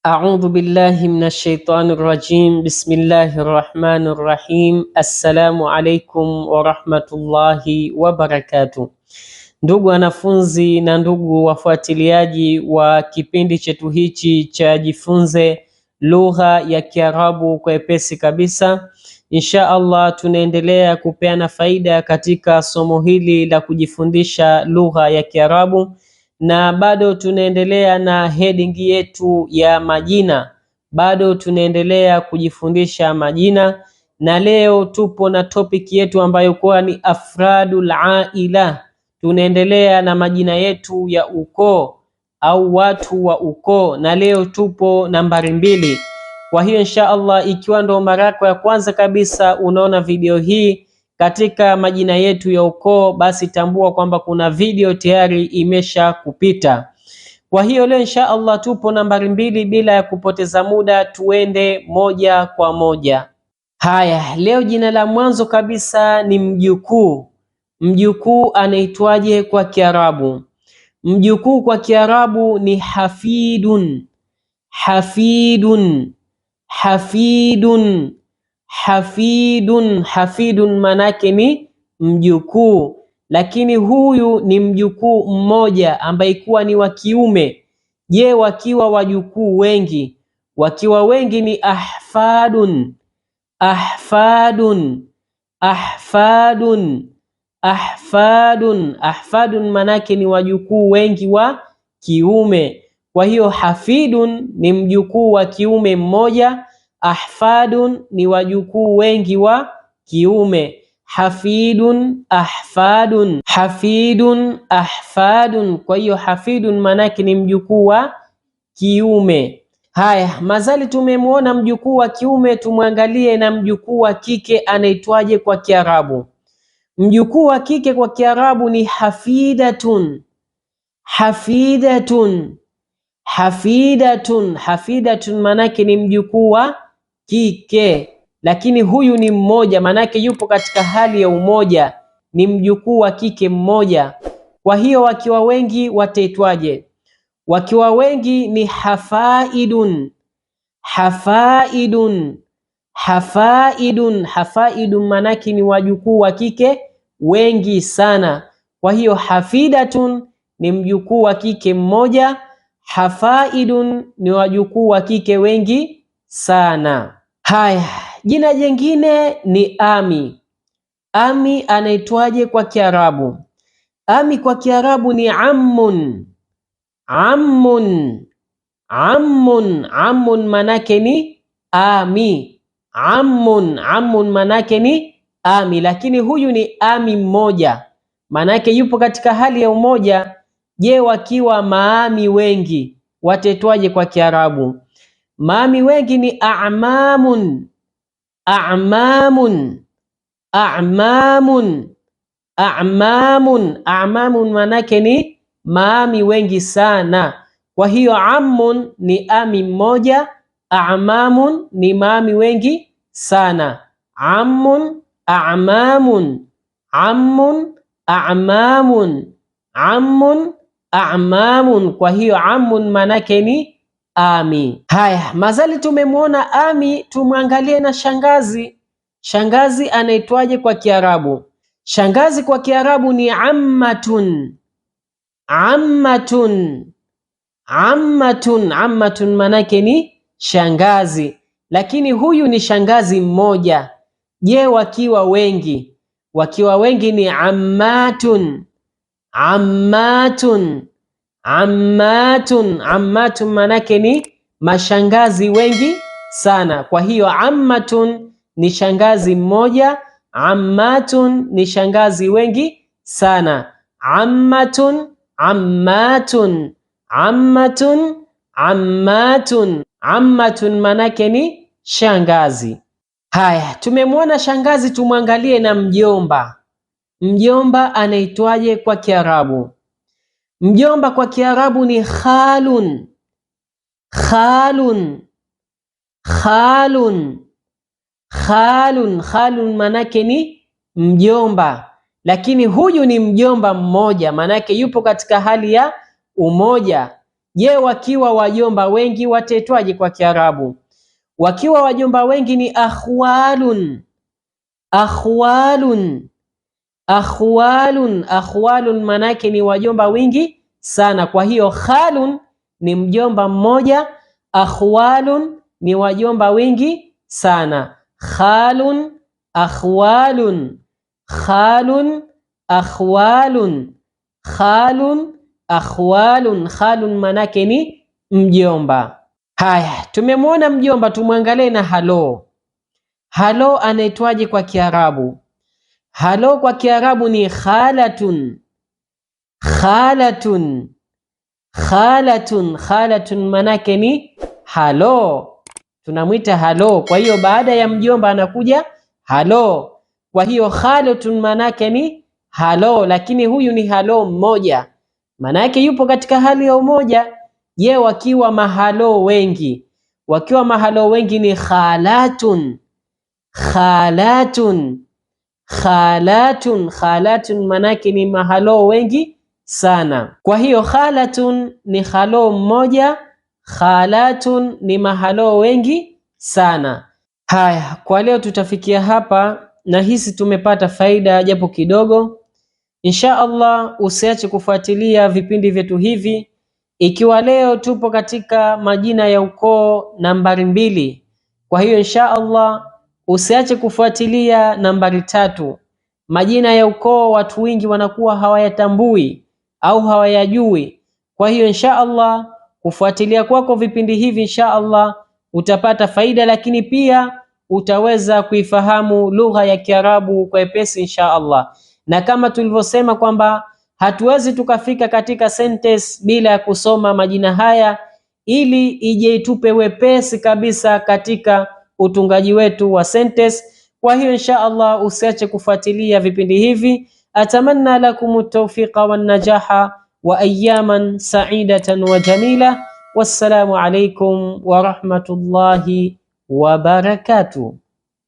A'udhu billahi minash shaitani rajim. Bismillahir rahmanir rahim. Assalamu alaikum wa rahmatullahi wa barakatuh. Ndugu wanafunzi na ndugu wafuatiliaji wa kipindi chetu hichi cha Jifunze Lugha ya Kiarabu kwa Wepesi Kabisa, insha Allah tunaendelea kupeana faida katika somo hili la kujifundisha lugha ya Kiarabu na bado tunaendelea na heading yetu ya majina, bado tunaendelea kujifundisha majina, na leo tupo na topic yetu ambayo kuwa ni afradul aila. Tunaendelea na majina yetu ya ukoo au watu wa ukoo, na leo tupo nambari 2. Kwa hiyo insha Allah, ikiwa ndo mara yako ya kwanza kabisa unaona video hii katika majina yetu ya ukoo, basi tambua kwamba kuna video tayari imesha kupita. Kwa hiyo leo insha Allah tupo nambari 2, bila ya kupoteza muda tuende moja kwa moja. Haya, leo jina la mwanzo kabisa ni mjukuu. Mjukuu anaitwaje kwa Kiarabu? Mjukuu kwa Kiarabu ni hafidun, hafidun, hafidun, hafidun. Hafidun manake ni mjukuu, lakini huyu ni mjukuu mmoja ambaye kuwa ni wa kiume. Je, wakiwa wajukuu wengi? Wakiwa wengi ni ahfadun, ahfadun, ahfadun, ahfadun. Ahfadun manake ni wajukuu wengi wa kiume. Kwa hiyo hafidun ni mjukuu wa kiume mmoja, ahfadun ni wajukuu wengi wa kiume. Hafidun, ahfadun, hafidun, ahfadun. Kwa hiyo hafidun manake ni mjukuu wa kiume. Haya, mazali tumemwona mjukuu wa kiume, tumwangalie na mjukuu wa kike anaitwaje kwa Kiarabu. Mjukuu wa kike kwa Kiarabu ni hafidatun, hafidatun, hafidatun. Hafidatun manake ni mjukuu wa kike, lakini huyu ni mmoja, manake yupo katika hali ya umoja, ni mjukuu wa kike mmoja. Kwa hiyo wakiwa wengi wataitwaje? Wakiwa wengi ni hafaidun, hafaidun, hafaidun. Hafaidun manake ni wajukuu wa kike wengi sana. Kwa hiyo hafidatun ni mjukuu wa kike mmoja, hafaidun ni wajukuu wa kike wengi sana. Haya, jina jingine ni ami. Ami anaitwaje kwa Kiarabu? Ami kwa Kiarabu ni ammun, ammun, ammun. Ammun manake ni ami. Ammun, ammun manake ni ami, lakini huyu ni ami mmoja, manake yupo katika hali ya umoja. Je, wakiwa maami wengi watetwaje kwa Kiarabu? Maami wengi ni a'mamun, a'mamun, a'mamun, a'mamun. A'mamun manake ni maami wengi sana. Kwa hiyo ammun ni ami mmoja, a'mamun ni maami wengi sana. Ammun, a'mamun, ammun, a'mamun, ammun, a'mamun. Kwa hiyo ammun manake ni ami. Haya, mazali tumemwona ami, tumwangalie na shangazi. Shangazi anaitwaje kwa Kiarabu? Shangazi kwa Kiarabu ni ammatun, ammatun, ammatun. Ammatun manake ni shangazi, lakini huyu ni shangazi mmoja. Je, wakiwa wengi? Wakiwa wengi ni ammatun, ammatun, ammatun. Ammatun manake ni mashangazi wengi sana. Kwa hiyo ammatun ni shangazi mmoja, ammatun ni shangazi wengi sana. Ammatun, ammatun, ammatun, ammatun. Ammatun manake ni shangazi. Haya, tumemwona shangazi, tumwangalie na mjomba. Mjomba anaitwaje kwa Kiarabu? Mjomba kwa Kiarabu ni khalun, khalun, khalun, khalun. Khalun manake ni mjomba, lakini huyu ni mjomba mmoja, manake yupo katika hali ya umoja. Je, wakiwa wajomba wengi wataitwaje kwa Kiarabu? Wakiwa wajomba wengi ni akhwalun, akhwalun, akhwalun. Akhwalun manake ni wajomba wingi sana. Kwa hiyo khalun ni mjomba mmoja, akhwalun ni wajomba wingi sana. Khalun, akhwalun, khalun, akhwalun, khalun, akhwalun. Khalun manake ni mjomba. Haya, tumemwona mjomba, tumwangalie na halo. Halo anaitwaje kwa Kiarabu? Halo kwa Kiarabu ni khalatun, khalatun, khalatun. Khalatun manake ni halo, tunamwita halo. Kwa hiyo baada ya mjomba anakuja halo. Kwa hiyo khalatun manake ni halo, lakini huyu ni halo mmoja, manake yupo katika hali ya umoja. Je, wakiwa mahalo wengi? Wakiwa mahalo wengi ni khalatun, khalatun, khalatun. Khalatun manake ni mahalo wengi sana. Kwa hiyo khalatun ni halo mmoja, khalatun ni mahalo wengi sana. Haya, kwa leo tutafikia hapa, na hisi tumepata faida japo kidogo. Insha Allah usiache kufuatilia vipindi vyetu hivi. Ikiwa leo tupo katika majina ya ukoo nambari 2, kwa hiyo insha Allah usiache kufuatilia nambari 3. Majina ya ukoo watu wengi wanakuwa hawayatambui au hawayajui. Kwa hiyo insha Allah kufuatilia kwako vipindi hivi insha Allah utapata faida, lakini pia utaweza kuifahamu lugha ya Kiarabu kwa wepesi insha Allah. Na kama tulivyosema kwamba hatuwezi tukafika katika sentence bila ya kusoma majina haya, ili ije itupe wepesi kabisa katika utungaji wetu wa sentence. Kwa hiyo insha Allah usiache kufuatilia vipindi hivi. Atamanna lakum tawfiqa wan najaha wa ayyaman sa'idatan wa jamila. Wassalamu alaykum wa rahmatullahi wa barakatuh.